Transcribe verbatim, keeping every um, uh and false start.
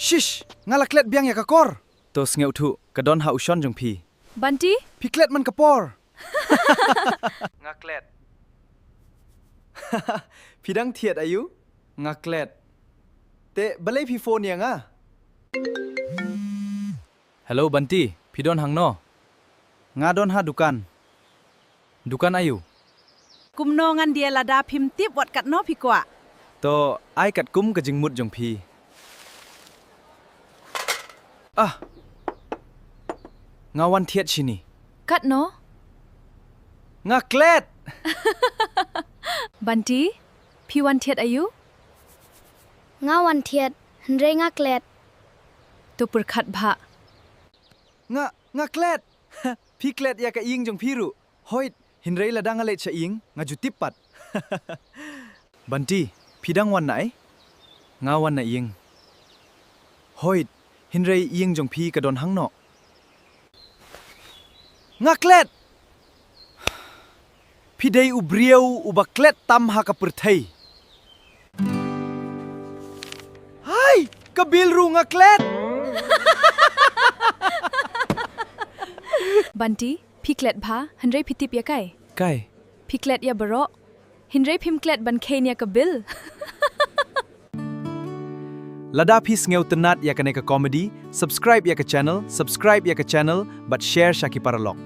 Shish, nga la klet biang ïa ka kor. To sngewthuh, ka don ha u shon jong phi. Banti? Phi klet man ka por. Nga klet. Phi dang thied aïu? Nga klet. Te balei phi phone ïa nga? Hello Banti, phi don hangno? Nga don ha dukan. Dukan aïu? Kumno ngan die lada phim tip wat katno phi kwah? To, ai katkum ka jingmut jong phi. Ah. Nga wan thied shini. Katno? Nga klet. Banti, phi wan thied aïu? Nga wan thied, hynrei nga klet. To pyrkhat bha. Nga, nga klet. Phi klet ïa ka ïing jong phi ruh. Hoid, hynrei lada nga leit sha ïing, nga ju tip pat. Banti, phi dang wan na ei? Nga wan na ïing. Hoid, hynrei ïing jong phi ka don hangno? Nga klet. Phi dei u briew uba klet tam ha ka pyrthei. Hai, ka bil ruh nga klet. Banti, phi klet bha, hynrei phi tip ïa kai? Kai? Phi klet ïa baroh, hynrei phim klet ban kheiñ ïa ka bil. Lada phi sngewtynnat ïa kane ka comedy, subscribe ïa ka channel, subscribe ïa ka channel, bad share sha ki paralok.